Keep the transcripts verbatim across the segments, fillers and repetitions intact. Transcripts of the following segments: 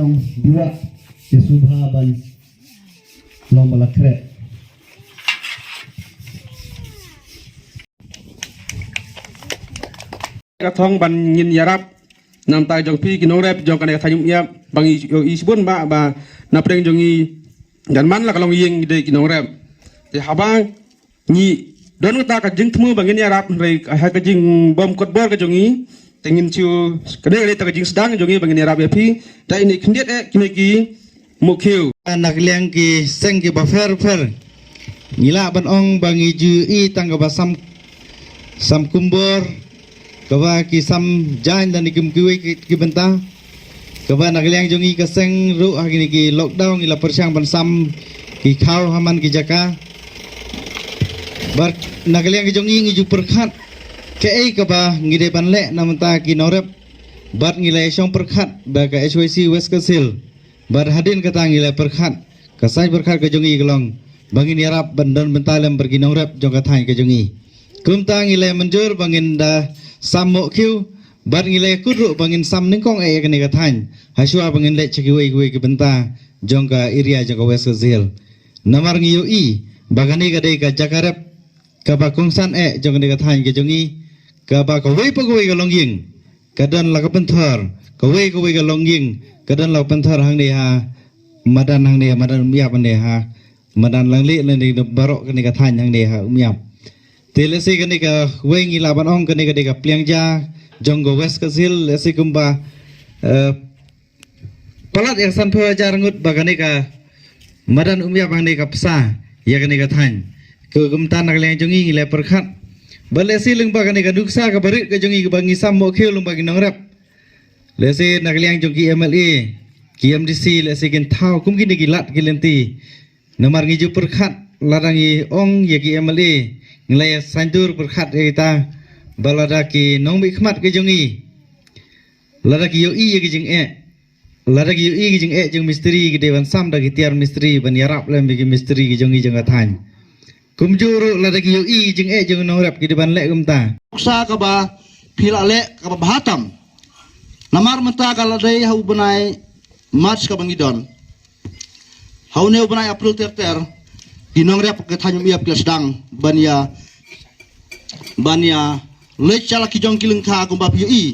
Biwa, ïa sngewbha ban long ba la khreh. Ka thong ban ngin ïarap na bynta jong phi ki nongrep jong kane ka thaiñ Umïap, ba ngi ïohi shibun ba, ba na pdeng jong ngi kan man la ka longïing dei ki nongrep. Te haba ngi don kata ka jingthmu ba ngin ïarap, hynrei ha ka jingbym kutbor ka jong ngi, te ngin shu, kane ka dei kata ka jingsdang jong ngi ba ngin ïarap ïa phi. Te ine khyndiat eh kine ki Mukhiew. Na ka liang ki seng kiba pher pher, ngi lah ban ong ba ngi ju ïohi tang kaba sam, sam kumbor, kaba ki sam jaiñ da na kim kiwei ki, ki bynta. Kaba na ka liang jong ngi ka seng ruh ha kine ki lockdown ngi la pyrshang ban sam ki khaw ha man ki jaka. Bad na ka liang ki jong ngi ngi ju pyrkhat kaei kaba ngi dei ban leh na bynta ki nongrep. Bad ngi la ïashong pyrkhat bad ka H Y C West Khasi Hills. Bad hadien kata ngi la pyrkhat, ka saiñ pyrkhat ka jong ngi ka long ba ngin ïarap ban don bynta lem bad ki nongrep jong ka thaiñ ka jong ngi. Kumta ngi la mynjur ba ngin da sam Mukhiew, bad ngi la kut ruh ba ngin sam nyngkong eh ïa kane ka thaiñ, hashwa ba ngin leit sha kiwei kiwei ki bynta jong ka area jong ka West Khasi Hills. Namar ngi ïohi ba kane ka dei ka jaka rep kaba kongsan eh jong kane ka thaiñ ka jong ngi, kaba kawei pa kawei ka longïing ka don la ka pynthor, kawei kawei ka longïing ka don la ka pynthor hangne ha madan, hangne ha madan Umïap, hangne ha madan Langli, hangne baroh kane ka thaiñ hangne ha Umïap. Te lehse kane kawei ngi lah ban ong kane ka dei ka pliang ja jong ka West Khasi Hills, lehse kumba, eh, palat ïa ka sanphew hajar ngut ba kane ka madan Umïap hangne ka pynsa ïa kane ka thaiñ. Ka kumta na ka liang jong ngi ngi la pyrkhat ba lehse lyngba kane ka nuksa kaba rit ka jong ngi kaba ngi sam Mukhiew lyngba ki nongrep, lehse na ka liang jong ki M L A, ki M D C, lehse kin thaw kum kine ki lad ki lynti. Namar ngi ju pyrkhat, lada ngi ong ïa ki M L A, ngi la ïa saiñdur pyrkhat ïa kita, ba lada ki nongmihkhmat ki jong ngi, lada ki ïohi ïa ki jingeh, lada ki ïohi ki jingeh jong mistri, ki dei ban sam da ki tiar mistri ban ïarap lem ïa ki mistri ki jong ngi jong ka thaiñ. Kumjuh ruh lada ki ïohi ki jingeh jong nongrep ki dei ban leh kumta. Nuksa kaba phi la leh kaba bha tam. Namar mynta ka la dei ha u bnai March kaba ngi don. Ha une u bnai April ter ter, ki nongrep ka thaiñ Umïap ki la sdang ban ïa, ban ïa leit sha la ki jong ki lyngkha kumba phi ïohi.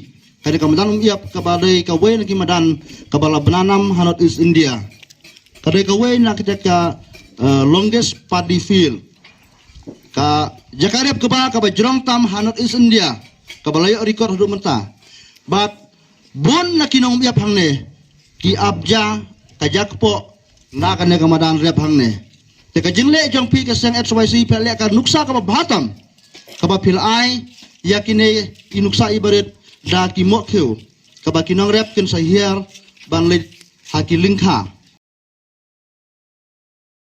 Ka dei ka madan Umïap kaba dei kawei na ki madan kaba la bna nam ha North East India. Ka dei kawei na kita ka, eh, longest paddy field. Ka jaka rep kaba, kaba jrong tam ha North East India, kaba la ïoh record haduh mynta. Bad bun na ki nongmihkhmat hangne ki ap ja ka ja kpoh na kane ka madan rep hangne. Te ka jingleh jong phi ka seng H Y C phi leh ka nuksa kaba bha tam, kaba phi la ai ïa kine ki nuksa iba rit da ki Mukhiew, kaba ki nongrep kin sa hiar ban leit ha ki lyngkha.